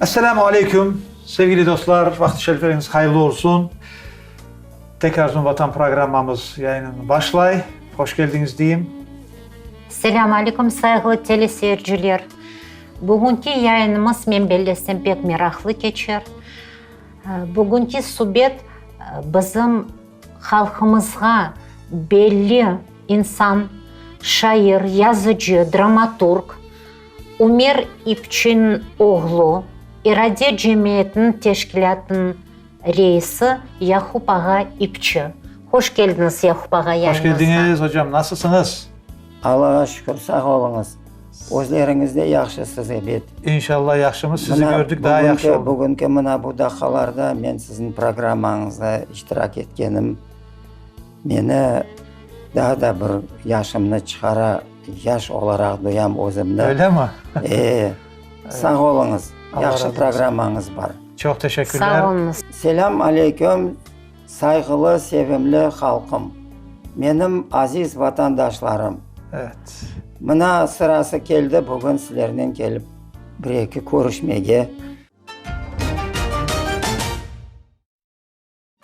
Esselamu aleyküm, sevgili dostlar, vaqtı şerifleriñiz hayırlı olsun. Tekrar Bizim Vatan programmamız yayınını başlay. Hoş keldiñiz deyim. Selâm aleyküm, sayğılı teleseyirciler. Bugünki yayınımız, men bellesem, pek meraqlı keçer. Bugünki subet bizim halqımızğa belli insan, şair, yazıcı, dramaturg Ümer İpçiniñ oğlu, İrade cemiyetiniñ teşkilâtınıñ reisi Yaqub ağa İpçi. Hoş keldiñiz, Yaqub ağa, yayınımızğa. Hoş keldiñiz, ocam. Nasılsıñız? Allağa şükür, sağ oluñız. Özleriñiz de yahşısız, ebet. İnşallah yahşımız. Sizi gördük, daa yahşı olduq. Bugünki mına bu daqqalarda men siziñ programmañızda iştirak etkenim meni daa da bir yaşımnı çıqara, yaş olaraq duyam özümni. Öylemi? E, sağ oluñız. Yahşı programmañız bar. Çoq teşekkürler. Sağ oluñız. Selâm aleyküm, sayğılı, sevimli halqım, menim aziz vatandaşlarım. Evet. Mına sırası keldi bugün sizlernen kelip bir-eki körüşmege.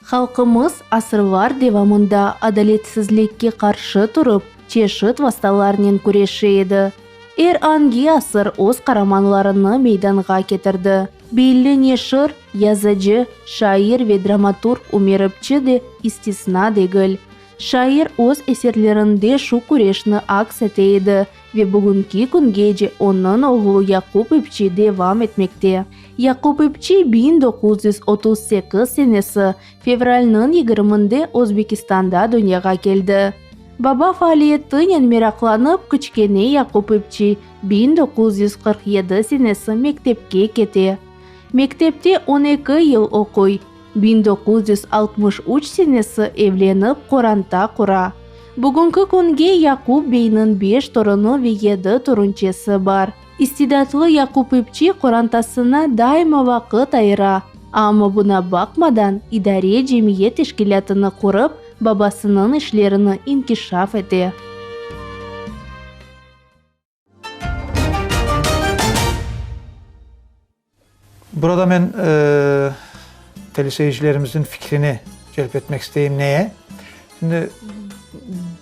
Halqımız asırlar devamında adaletsizlikke qarşı turıp, çeşit vastalarnen küreşe edi. Er angi asır öz qaramanlarını meydanğa ketirdi. Belli neşir, yazıcı, şair ve dramaturg Ümer İpçi de istisna degil. Şair öz eserlerinde şu küreşni aks ete edi ve bugünki küngece onıñ oğlu Yaqub İpçi devam etmekte. Yaqub İpçi 1938 senesi fevralniñ yigirminde Özbekistanda dünyağa keldi. Baba faaliyetinen meraqlanıp, kiçkene Yaqub İpçi 1947 senesi mektepke kete. Mektepte on eki yıl oquy. 1963 senesi evlenip qoranta qura. Bugünki künge Yaqub beyniñ beş torunı ve yedi torunçesi bar. İstidatlı Yaqub İpçi qorantasına daima vaqıt ayıra, amma buna baqmadan İdare cemiyet teşkilâtını qurıp, babasınıñ işlerini inkişaf ete. Burada men teleseyircilerimizniñ fikrini celp etmek isteyim. Neye? Şimdi,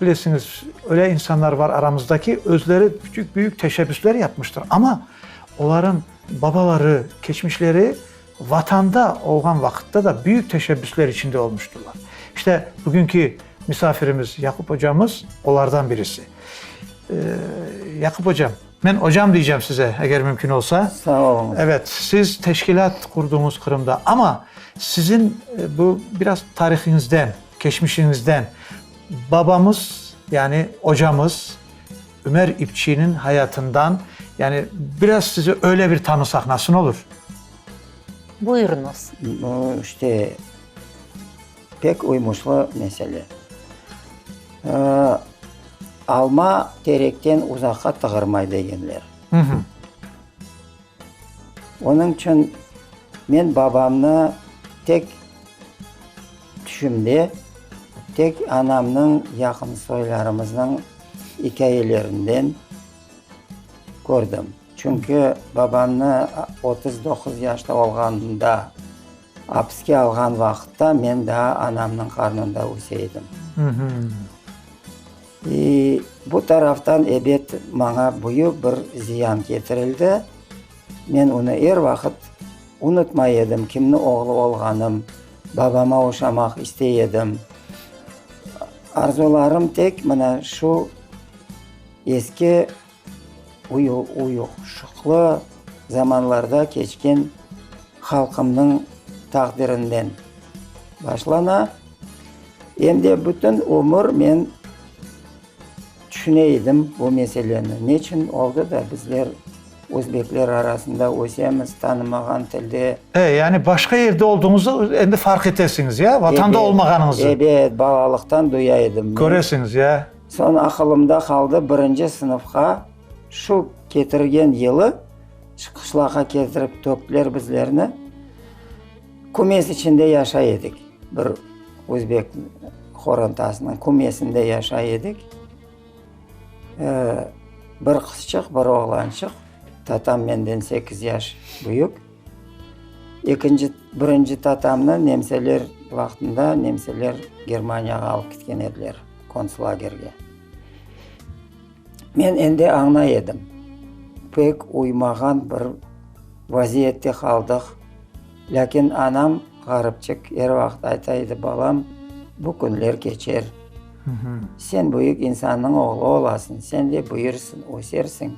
bilesiñiz, öyle insanlar var aramızda ki, özleri küçük, büyük teşebbüsler yapmıştır. Amma olarıñ babaları, keçmişleri Vatanda olğan vaqıtta da büyük teşebbüsler içinde olmuştırlar. İşte, bugünki misafirimiz Yaqub ocamız olardan birisi. Yaqub ocam, men ocam deycem size, eger mümkün olsa. Sağ oluñız. Evet, siz teşkilât qurduñız Qırımda, amma siziñ bu biraz tarihiñizden, keçmişiñizden, babamız, yani ocamız Ümer İpçiniñ hayatından, yani biraz sizi öyle bir tanısaq nasıl olur? Buyurıñız. Bu işte pek uymuşlı mesele. Alma terekten uzaqqa tığırmay degenler. Onıñ içün men babamnı tek tüşümde, tek anamnıñ, yaqın soylarımıznıñ ikâyelerinden kördim. Çünki babamnı 39 yaşta olğanında apiske alğan vaqıtta men daa anamnıñ qarnında öse edim. İ bu taraftan, ebet, maña büyük bir ziyan ketirildi. Men onı er vaqıt unutmay edim, kimni oğlu olğanım, babama oşamaq istey edim. Arzularım tek mına şu eski uyuşıqlı zamanlarda keçken halqımnıñ taqdirinden başlana. Em de bütün ömür men tüşüne edim bu meseleni, neçün oldı da bizler özbekler arasında ösemiz, tanımağan tilde. E, yani başqa yerde olduğuñızı endi farq etesiñiz, ya, vatanda olmağanıñızı. Ebet, balalıqtan duya edim men. Köresiñiz, ya. Soñ aqılımda qaldı, birinci sınıfqa şu ketirgen yılı qışlaqa ketirip töktiler bizlerni. Kümes içinde yaşay edik. Bir özbek qorantasınıñ kümesinde yaşay edik. Bir qızçıq, bir oğlançıq. Tatam menden sekiz yaş büyük. Ekinci, birinci tatamnı nemseler vaqtında nemseler Germaniyağa alıp ketken ediler, kontslagerge. Men endi añlay edim, pek uymağan bir vaziyette qaldıq. Lâkin anam, ğaripçik, er vaqıt ayta edi, Balam, bu künler keçer. Sen büyük insannıñ oğlu olasıñ, sen de büyürsiñ, ösersiñ.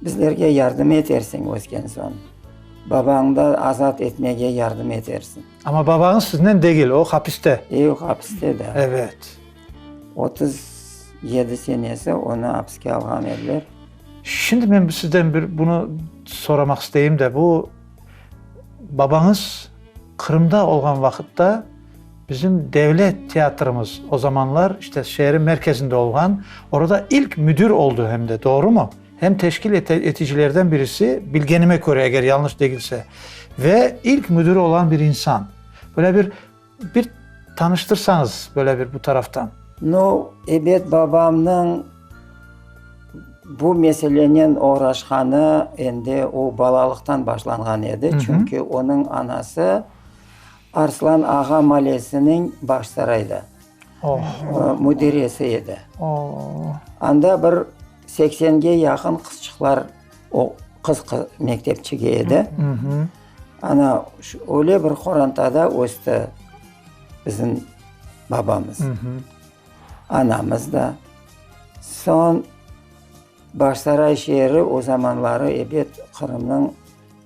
Bizlerge yardım etersiñ ösken soñ. Babañnı da azat etmege yardım etersiñ. Amma babañız siznen degil, o hapiste. E, o hapiste da. Evet. 37 senesi onı apiske alğan ediler. Şimdi men sizden bir bunı soramaq isteyim de, bu babañız Qırımda olğan vaqıtta bizim devlet teatrımız o zamanlar işte şeerin merkezinde olğan, orada ilk müdür oldı hem de, doğrumı? Hem teşkil eticilerden birisi, bilgenime köre, eger yanlış degilse, ve ilk müdür olan bir insan. Böyle bir Bir tanıştırsañız böyle bir bu taraftan. Nu, ebet, babamnıñ bu meselenen oğraşqanı endi o balalıqtan başlanğan edi, çünki onıñ anası Arslan ağa malesiniñ Bağçasarayda müdiresi edi. Anda bir seksenge yaqın qızçıqlar, o qız mektepçige edi. Ana, öyle bir qorantada östi bizim babamız. Anamız da. Soñ Bağçasaray şeeri o zamanları, ebet, Qırımnıñ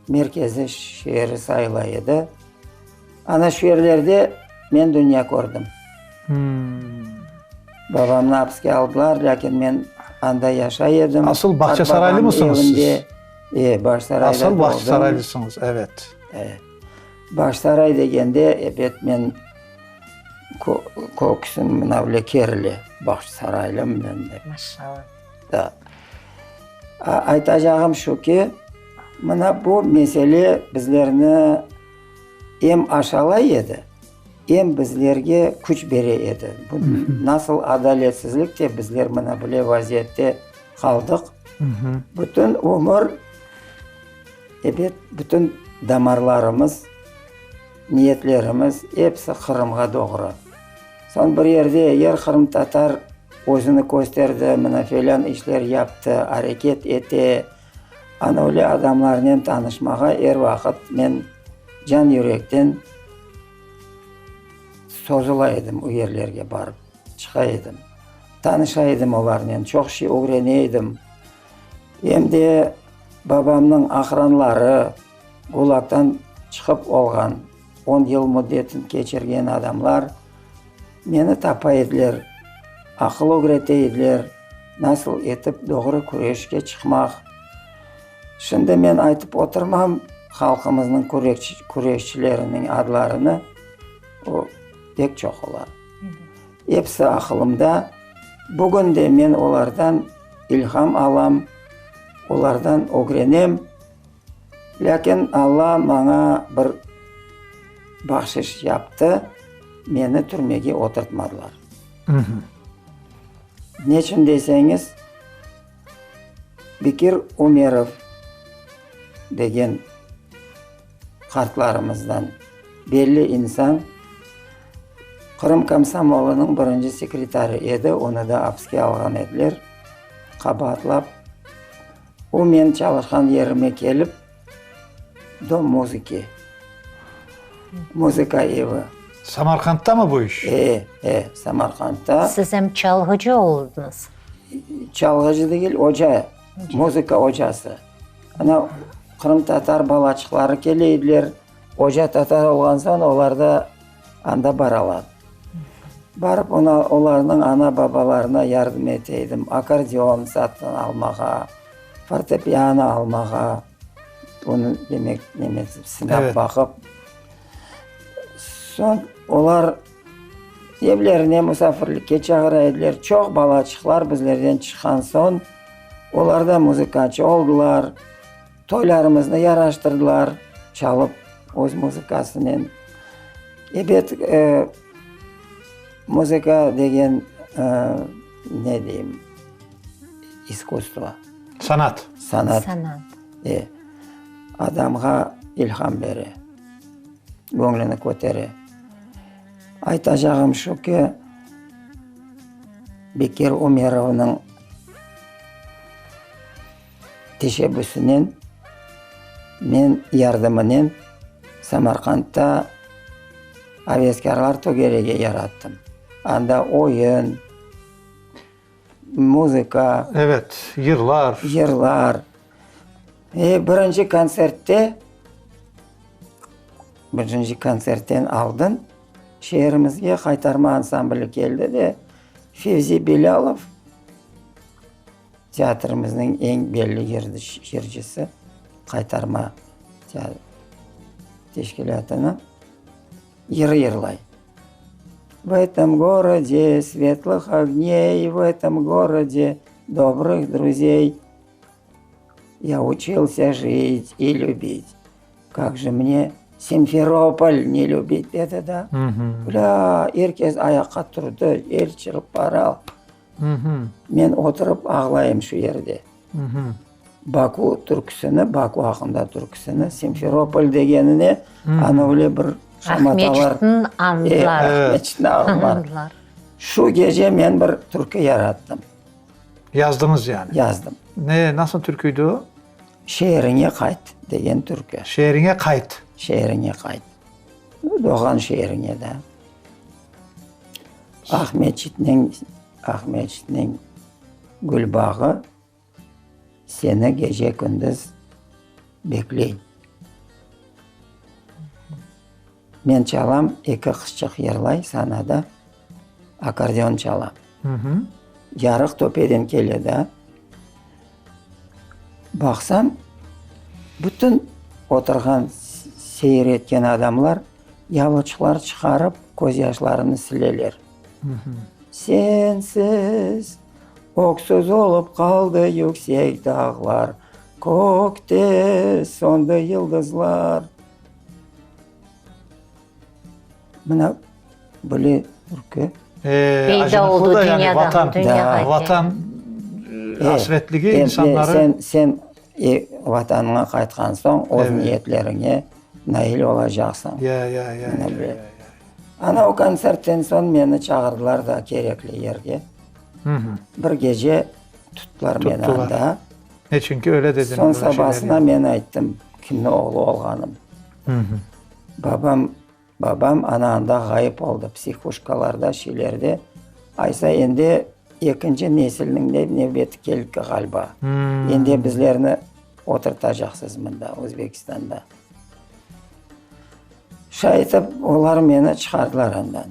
merkezi şeeri sayıla edi. Ana şu yerlerde men dünya kördim. Babamnı apiske aldılar, lâkin men anda yaşay edim. Asıl Bağçasaraylı mısıñız siz? E, Bağçasarayda Asıl doğdım. Bağçasaraylısıñız, evet. E, Bağçasaray degende, ebet, men köküsim mına böyle kerile, Bağçasaraylım men dep. Maşallah. Da. Aytacağım şu ki, mına bu mesele bizlerni em aşalay edi, em bizlerge küç bere edi. Bu nasıl adaletsizlik de bizler mına böyle vaziyette qaldıq. Bütün ömür, ebet, bütün damarlarımız, niyetlerimiz episi Qırımğa doğru. Soñ bir yerde eger qırımtatar özüni kösterdi, mına felân işler yaptı, areket ete, ana öyle adamlarnen tanışmağa er vaqıt men can yürekten sozula edim, o yerlerge barıp çıqa edim. Tanışa edim olarnen, çoq şey ögrene edim. Em de babamnıñ aqranları, GULAGdan çıqıp olğan, on yıl müddetin keçirgen adamlar meni tapa ediler, aqıl ögrete ediler, nasıl etip doğru küreşke çıqmaq. Şimdi men aytıp oturmam halqımıznıñ küreşçileriniñ adlarını, o pek çoq olar. Episi aqılımda. Bugün de men olardan ilham alam, olardan ögrenem. Lâkin Alla maña bir bahşış yaptı, meni türmege oturtmadılar. Neçün deseñiz, Bekir Ümerov degen qartlarımızdan belli insan, Qırım komsomolınıñ birinci sekretarı edi, onı da apiske alğan ediler, qabaatlap. O men çalışqan yerime kelip, Dom muzıki, muzıka evi. Samarqandtamı bu iş? E, e, Samarqandta. Siz em çalğıcı oldıñız. Çalğıcı degil, oca, muzıka ocası. Ana, qırımtatar balaçıqları kele ediler, oca tatar olğan soñ, olar da anda baralar. Barıp, ona, olarnıñ ana-babalarına yardım ete edim, akkordeon satın almağa, fortepiano almağa, onı, demek, neme etip, sınap baqıp. Soñ olar evlerine musafirlikke çağıra ediler. Çoq balaçıqlar bizlerden çıqqan soñ, olar da muzıkaçı oldılar. Toylarımıznı yaraştırdılar, çalıp öz muzıkasınen. Ebet, muzıka degen, ne deyim, iskusstvo. Sanat. Sanat. Sanat. E, adamğa. ilham bere, göñlüni kötere. Aytacağım şu ki, Bekir Umerovnıñ teşebbüsinen, men yardımınen Samarqandda Aveskârlar tögeregi yarattım. Anda oyun, muzıka. Evet, yırlar. Yırlar. E, birinci kontsertte, birinci kontsertten aldın şeerimizge Qaytarma ansambli keldi de, Fevzi Bilâlov, teatrimizniñ eñ belli yırcısı, Qaytarma teşkilâtınıñ yırı yırlay. V etom gorode svetlıh ogney, v etom gorode dobrıh druzey ya učilsâ jit i lübit. Kak je mne Simferopol ne lübit, dedi da. Ulâ, er kes ayaqqa turdı, el çırıp para. Men oturıp ağlayım şu yerde. Baku türküsini, Baku aqqında türküsini, Simferopol degenine ana öyle bir şamatalar. Aqmeçitni añdılar. Aqmeçitni añdılar. Şu gece men bir türkü yarattım. Yazdıñız yani? Yazdım. Ne, nasıl türküydi o? Şeeriñe qayt degen türkü. Şeeriñe qayt. Şeeriñe qayt. Doğğan şeeriñe da. Aqmeçitniñ, Aqmeçitniñ gülbağı seni gece-kündüz bekley. Men çalam, eki qızçıq yırlay sanada, akkordeon çala. Yarıq töpeden kele da. Baqsam, bütün oturğan, seyir etken adamlar yavluçıqlar çıqarıp, közyaşlarını sileler. Sensiz öksüz olıp qaldı yüksek dağlar, Kökte söndi yıldızlar. Mına böyle türkü. Peyda oldı yani dünyada, vatan, dünyağa vatan asretligi insanları. Sen, sen vatanıña qaytqan soñ öz niyetleriñe nail olacaqsıñ. Ya, ya, ya, ya, ya. Ana o kontsertten soñ meni çağırdılar da kerekli yerge. Bir gece tuttılar meni anda. Ne çünki öyle dediler. Soñ sabasına men ayttım, kimniñ oğlu olğanım. Babam, babam ana anda ğayıp oldı, psihuşkalarda, şeylerde. Aysa endi ekinci nesilniñ de nevbeti keldi ğaliba. Endi bizlerni oturtacaqsız mında, Özbekistanda. Şay etip, olar meni çıqardılar andan.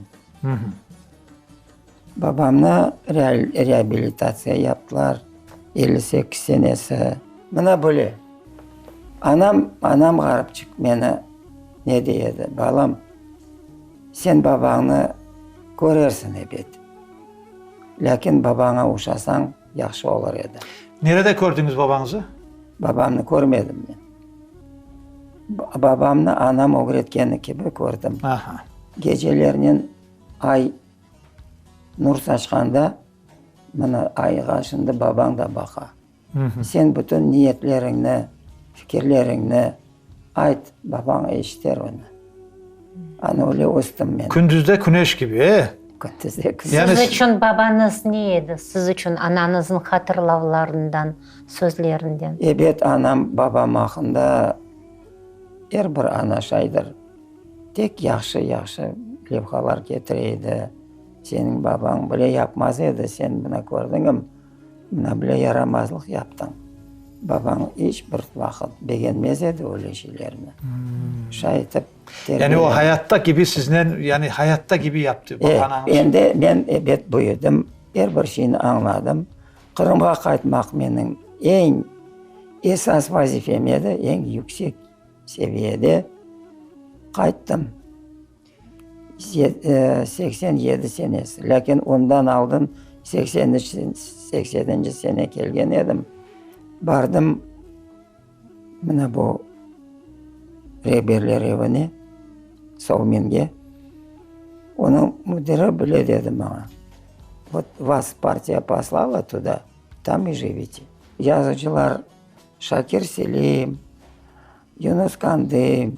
Babamnı reabilitatsiya yaptılar, 58 senesi. Mına böyle. Anam, anam ğaripçik meni ne dey edi, Balam, sen babañnı körersiñ ebet, lâkin babaña oşasañ, yahşı olur edi. Nerede kördiñiz babañızı? Babamnı körmedim men. Babamnı anam ögretkeni kibi kördim. Aha. Gecelernen ay nur saçqanda, mına ayğa şimdi babañ da baqa. Sen bütün niyetleriñni, fikirleriñni ayt, babañ eşiter onı. Ana öyle östim men. Kündüzde küneş kibi, e? Kündüzde küneş. Yani Siz içün babañız ne edi? Siz içün anañıznıñ hatırlavlarından, sözlerinden. Ebet, anam babam aqqında er bir ana şaydır. Tek yahşı-yahşı levhalar ketire edi. Seniñ babañ bile yapmaz edi, sen mına kördiñmi, mına bile yaramazlıq yaptıñ. Babañ iç bir vaqıt begenmez edi öyle şeylerni. Şay etip terbiye. Yani o hayatta kibi siznen, yani hayatta kibi yaptı anañız. Endi men ebet büyüdim, er bir şeyni añladım. Qırımğa qaytmaq menim eñ esas vazifem edi, eñ yüksek seviyede qayttım. 87 senesi. Lâkin ondan aldın 83, sekseninci sene kelgen edim. Bardım mına bu rehberler evine, Sovminge. Onıñ müdiri bile dedi maña, Vot vas partiya poslala tuda, tam i jivite. Yazıcılar Şakir Selim. Yunus Kandı,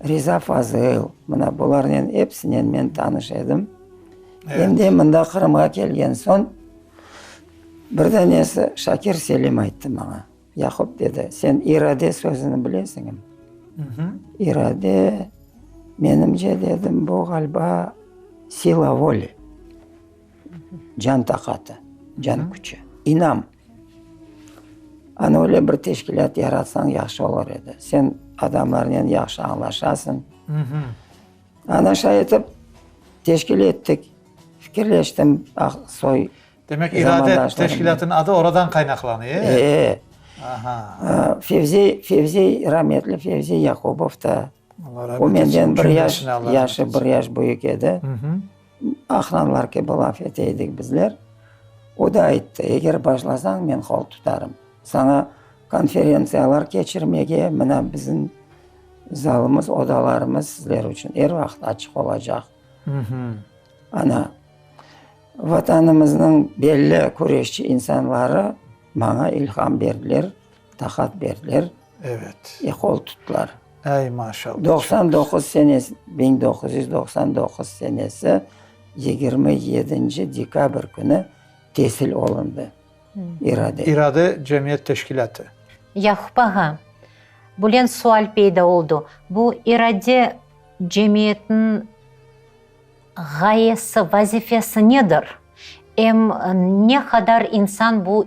Riza Fazıl, mına bularnen episinen men tanış edim. Em de mında Qırımğa kelgen soñ bir danesi Şakir Selim ayttı maña, Yaqub, dedi, sen irade sözüni bilesiñmi? İrade, menimce, dedim, bu, ğaliba, sila voli, can taqatı, can küçü, inam. Ana öyle bir teşkilât yaratsañ yahşı olur edi. Sen adamlarnen yahşı añlaşasıñ. Ana şay etip teşkil ettik. Fikirleştim soy Demek İrade teşkilâtınıñ adı oradan qaynaqlanıyor, e? E. Aha. Fevzi, Fevzi, rametli Fevzi Yaqubov da. O menden bir yaş, yaşı bir yaş büyük edi. Aqranlar kibi laf ete edik bizler. O da ayttı, eger başlasañ, men qol tutarım. Saña konferentsiyalar keçirmege, mına bizim zalımız, odalarımız sizler içün er vaqıt açıq olacaq. Ana, Vatanımıznıñ belli küreşçi insanları maña ilham berdiler, taqat berdiler. Evet. Ve qol tuttılar. Ey, maşallah. 99 senesi, 1999 senesi 27 dekabr künü tesil olundı İrade. İrade cemiyet teşkilâtı. Yaqup ağa, bulen sual peyda oldu. Bu İrade cemiyetiniñ Ğayesi, vazifesi nedir? Em ne qadar insan bu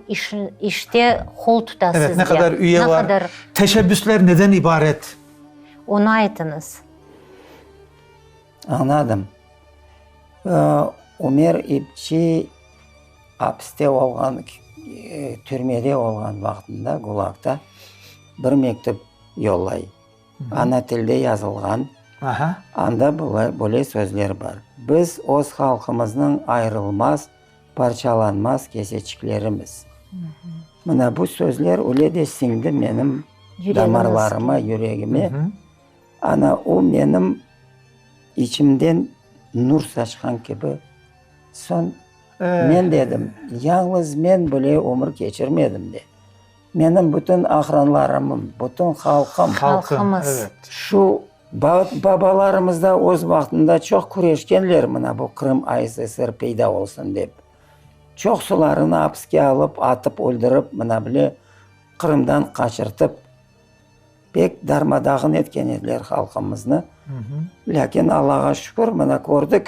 işte qol tuta sizge? Evet, ne qadar üye var? Teşebbüsler neden ibaret? Onı aytıñız. Añladım. Ümer İpçi apiste olğan, türmede olğan vaqtında, GULAGda bir mektüp yollay. Ana tilde yazılğan, anda böyle sözler bar, Biz öz halqımıznıñ ayırılmaz, parçalanmaz keseçiklerimiz. Mına bu sözler öyle de siñdi menim damarlarıma, yüregime. Ana o menim içimden nur saçqan kibi. Soñ men dedim, yañlız men bile ömür keçirmedim de. Menim bütün aqranlarımım, bütün halqım. Halqımız. Evet. Şu babalarımız da öz vaqtında çoq küreşkenler mına bu Qırım ASSR peyda olsun dep. Çoqsularını apiske alıp, atıp öldürip, mına bile Qırımdan qaçırtıp, pek darmadağın etken ediler halqımıznı. Lâkin Allağa şükür, mına kördik,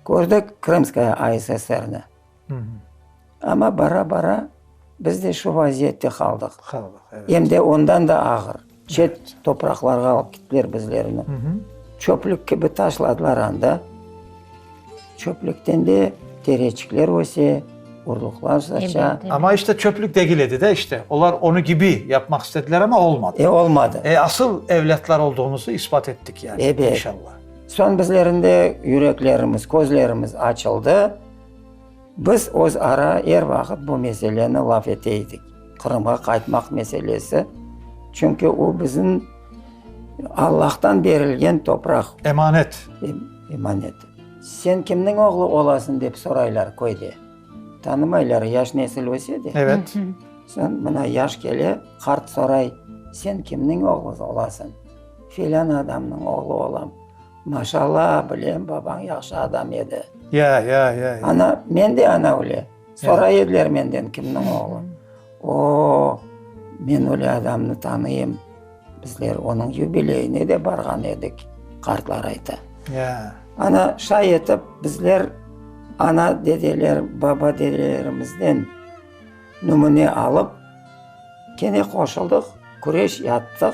kördik Krımskaya ASSRni. Amma bara-bara biz de şu vaziyette qaldıq. Qaldıq, evet. Em de ondan da ağır. Çet topraqlarğa alıp kettiler bizlerni. Çöplük kibi taşladılar anda. Çöplükten de tereçikler öse, urluqlar saça. Amma işte çöplük degil edi de işte. Olar onı kibi yapmaq istediler, amma olmadı. E, olmadı. E, asıl evlâtlar olduğımızı isbat ettik yani, Ebet. inşallah. Soñ bizlerin de yüreklerimiz, közlerimiz açıldı. Biz öz ara er vaqıt bu meseleni laf ete edik, Qırımğa qaytmaq meselesi, çünki o bizim Allahtan berilgen topraq. Emanet. Emanet. Sen kimniñ oğlu olasıñ dep soraylar köyde. Tanımaylar, yaş nesil öse de. Evet. Soñ mına yaş kele, qart soray, sen kimniñ oğlu olasıñ? Felân adamnıñ oğlu olam. Maşalla, bilem, babañ yahşı adam edi. Ya, ya, ya, ya. Ana, men de ana öyle. Soray ediler menden, kimniñ oğlu. O, men öyle adamnı tanıyım. Bizler onıñ yubileyine de barğan edik, qartlar ayta. Ya. Ana, şay etip, bizler ana, dedeler, baba, dedelerimizden nümüne alıp, kene qoşuldıq, küreş yattıq,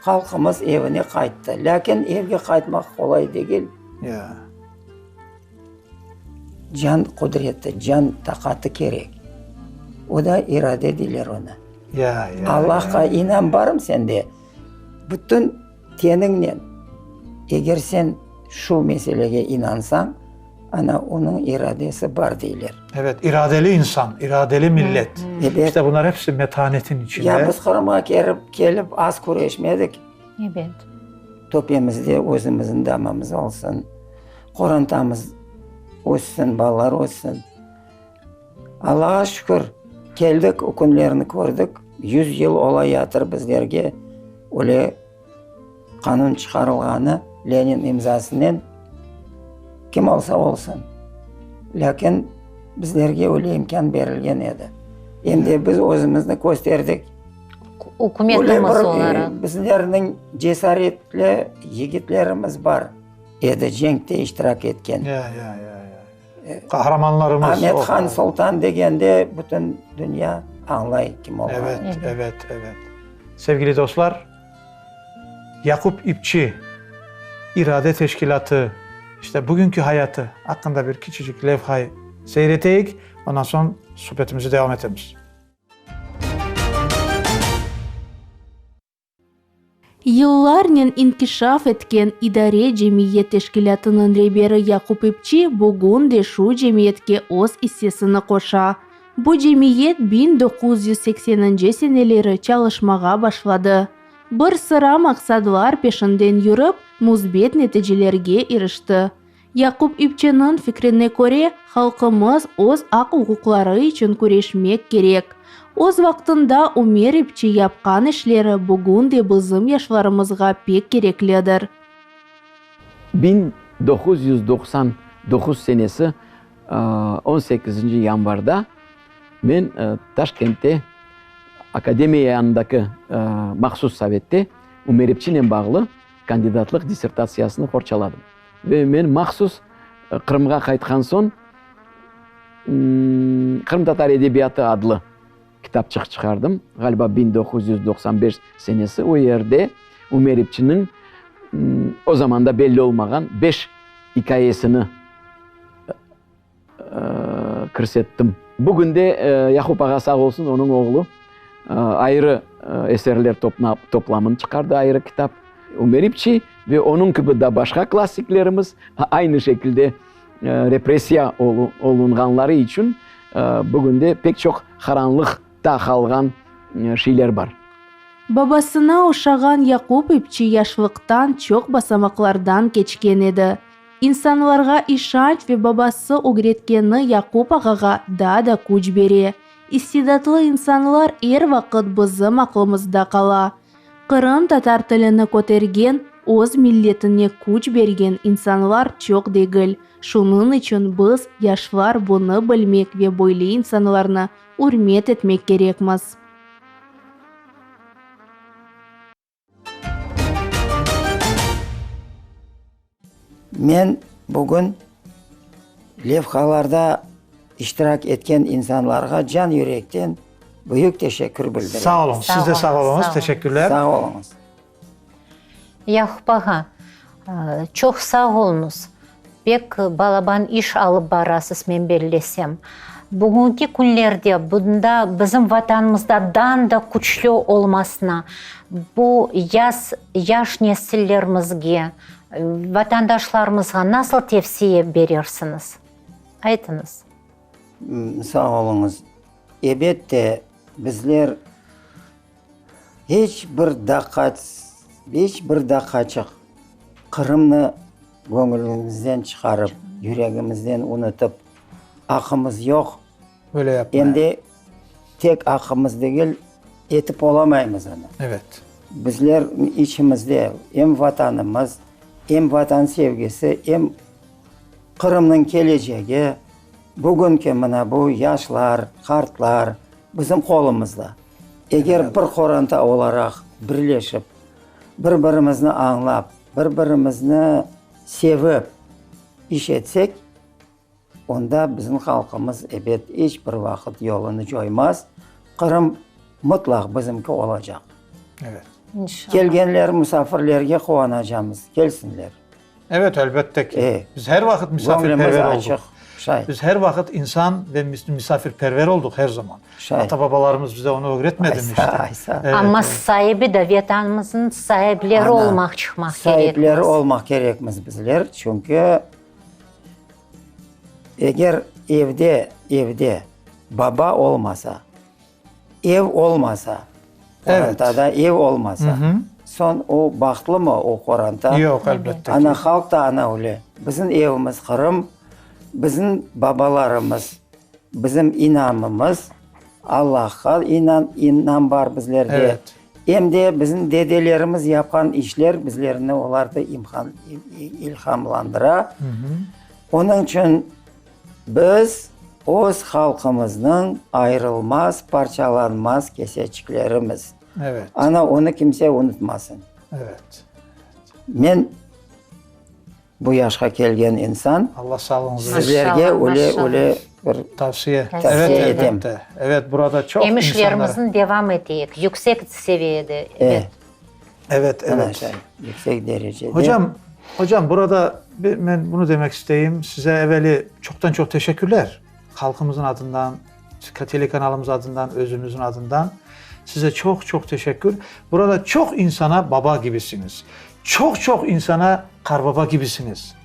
halqımız evine qayttı. Lâkin evge qaytmaq qolay degil. Ya. Can qudreti, can taqatı kerek. O da irade deyler onı. Ya, ya. Allahqa inam barmı sende? Bütün teniñnen, eger sen şu meselege inansañ, ana onıñ iradesi bar deyler. Evet, iradeli insan, iradeli millet. Ebet. İşte bunlar hepsi metanetin içinde. Ya biz Qırımğa kerip, kelip az küreşmedik. Ebet. Töpemizde özümizniñ damamız olsun, qorantamız össün, balalar össün. Allağa şükür, keldik, o künlerni kördik, 100 yıl ola yatır bizlerge. Öyle qanun çıqarılğanı Lenin imzasınen, kim olsa olsun. Lâkin bizlerge öyle imkân berilgen edi. Em de biz özümizni kösterdik. Ükümetimiz olaraq. Bizlerniñ cesaretli yigitlerimiz bar edi, cenkte iştirak etken. Ya, ya, ya, ya. Qahramanlarımız. Amet Han Sultan degende bütün dünya añlay kim olğanını. Evet, evet, evet. Sevgili dostlar, Yaqup İpçi, İrade teşkilâtı, işte bugünkü hayatı aqqında bir kiçicik levhayı seyir eteyik, ondan soñ subetimizi devam etemiz. Yıllarnen inkişaf etken İdare cemiyet teşkilâtınıñ reberi Yaqup İpçi bugün de şu cemiyetke öz issesini qoşa. Bu cemiyet 1980-nci seneleri çalışmağa başladı. Bir sıra maqsadlar peşinden yürip, müsbet neticelerge irişti. Yaqup İpçiniñ fikrine köre, halqımız öz aq-uquqları içün küreşmek kerek. Öz vaqtında Ümer İpçi yapqan işleri bugün de bizim yaşlarımızğa pek kereklidir. 1999 senesi on sekizinci yanvarda men Taşkentte akademiya yanındaki mahsus sovette Ümer İpçinen bağlı kandidatlıq dissertatsiyasını qorçaladım. Ve men mahsus Qırımğa qaytqan soñ Qırımtatar edebiyatı adlı kitapçıq çıqardım, ğaliba 1995 senesi, o yerde Ümer İpçiniñ o zamanda belli olmağan beş ikâyesini kirsettim. Bugün de Yaqub ağa sağ olsun, onıñ oğlu ayrı eserler toplamını çıqardı, ayrı kitap. Ümer İpçi ve onıñ kibi da başqa klassiklerimiz aynı şekilde repressiya olunğanları içün bugün de pek çoq qaranlıqta qalğan şeyler bar. Babasına oşağan Yaqub İpçi yaşlıqtan çoq basamaqlardan keçken edi. İnsanlarğa işanç ve babası ögretkeni Yaqub ağağa daa da küç bere. İstidatlı insanlar er vaqıt bizim aqlımızda qala. Qırımtatar tilini kötergen, öz milletine küç bergen insanlar çoq degil. Şunıñ içün biz, yaşlar, bunı bilmek ve böyle insanlarnı ürmet etmek kerekmiz. Men bugün levhalarda iştirak etken insanlarğa can yürekten büyük teşekkür bildirem. Sağ oluñ, siz de sağ oluñız, teşekkürler. Sağ oluñız. Yaqup ağa, çoq sağ oluñız. Pek balaban iş alıp barasız, men bellesem. Bugünki künlerde bunda bizim Vatanımızda dan da küçlü olmasına, bu yaz yaş nesillerimizge, vatandaşlarımızğa nasıl tevsiye berersiñiz? Aytıñız. Sağ oluñız. Ebet de, bizler hiç bir daqqa, hiç bir daqqaçıq Qırımnı göñülimizden çıqarıp, yüregimizden unutıp, aqımız yoq. Öyle yapmaya. Em de tek aqımız degil, etip olamaymız onı. Evet. Bizler içimizde em Vatanımız, em Vatan sevgisi, em Qırımnıñ kelecegi, bugünki mına bu yaşlar, qartlar bizim qolumızda. Eger bir qoranta olaraq birleşip, bir-birimizni añlap, bir-birimizni sevip iş etsek, onda bizim halqımız, ebet, iç bir vaqıt yolunı coymaz, Qırım mıtlaq bizimki olacaq. Evet. İnşallah. Kelgenler, musafirlerge quvanacamız, kelsinler. Evet, elbette ki. E, Biz her vaqıt misafirperver Göñlümiz olduk. açıq. Şay. Biz her vaqıt insan ve misafirperver olduk her zaman. Şay. Ata-babalarımız bize onı ögretmedi mi işte? Aysa, aysa. Evet, Amma evet. saibi de, Vetanımıznıñ saipleri Ana, olmaq çıqmaq Saipleri kerekmiz. olmaq kerekmiz bizler, çünki eger evde, evde baba olmasa, Ev olmasa, qorantada ev olmasa, soñ o bahtlımı o qoranta? Yoq, elbette ki. Ana halq da ana öyle. Bizim evimiz Qırım, bizim babalarımız, bizim inamımız, Allahqa inan, inam bar bizlerde. Em de bizim dedelerimiz yapqan işler bizlerni olar da ilhamlandıra. Onıñ içün biz öz halqımıznıñ ayırılmaz, parçalanmaz keseçiklerimiz. Evet. Ana onı kimse unutmasın. Evet. Men bu yaşqa kelgen insan, Allah sağlığıñızı versin. Sizlerge öyle, öyle bir tavsiye, tavsiye evet, etem. Elbette. Evet, burada çoq Em insanlar. işlerimizni devam eteyik, yüksek seviyede, evet. Evet, Ana evet. şay, yüksek derecede. Hocam, hocam, burada bir, men bunu demek isteyim. Size evveli çoqtan çoq teşekkürler. Halqımızın adından, telekanalımız adından, özümüzün adından size çoq çoq teşekkür. Burada çoq insana baba gibisiniz. Çoq çoq insana qarbaba gibisiniz.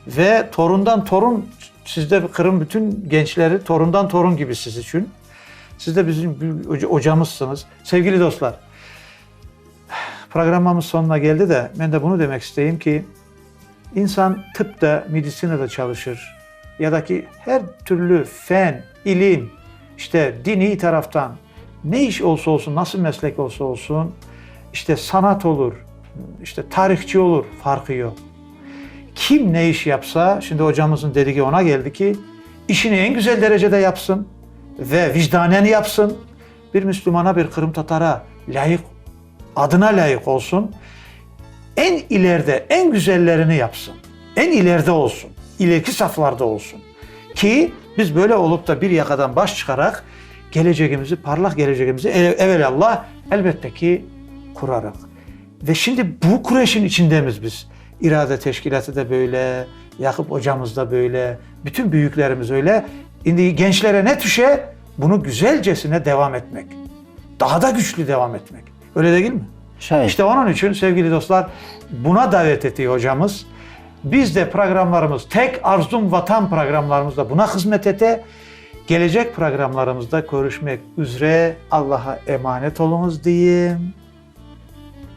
Ve torundan torun, sizde Qırım bütün gençleri torundan torun gibi siz içün. Siz de bizim ocamızsınız. Sevgili dostlar, programmamız sonuna geldi de, men de bunu demek isteyim ki, insan tıpta, medisinada çalışır ya da ki her türlü fen, ilim, işte diniy taraftan ne iş olsa olsun, nasıl meslek olsa olsun, işte sanat olur, işte tarihçi olur, farkı yoq. Kim ne iş yapsa, şimdi hocamızın dediği ona geldi ki, işini en güzel derecede yapsın ve vicdanen yapsın, bir Müslümana, bir Qırım Tatara lâyıq, adına lâyıq olsun, en ileride, en güzellerini yapsın, en ileride olsun, ileriki saflarda olsun ki, biz böyle olup da bir yaqadan baş çıqaraq, gelecegimizi, parlaq gelecegimizi evelallah, elbette ki, qurarıq. Ve şimdi bu küreşin içindemiz biz. İrade Teşkilâtı da böyle, Yaqub ocamız da böyle, bütün büyüklerimiz öyle. Şimdi gençlere ne tüşe? Bunu güzelcesine devam etmek. Daha da güçlü devam etmek. Öyle değil mi? Şay. İşte onun için sevgili dostlar buna davet ettiği hocamız. Biz de programlarımız tek arzum vatan programlarımızda buna hizmet ete. Gelecek programlarımızda görüşmek üzere Allah'a emanet olunuz diyeyim.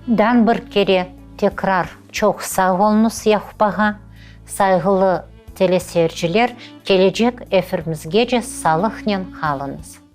Dan bir kere tekrar çoq sağ oluñız Yaqup ağa. Sayğılı teleseyirciler, kelecek efirimizgece salıqnen qalıñız.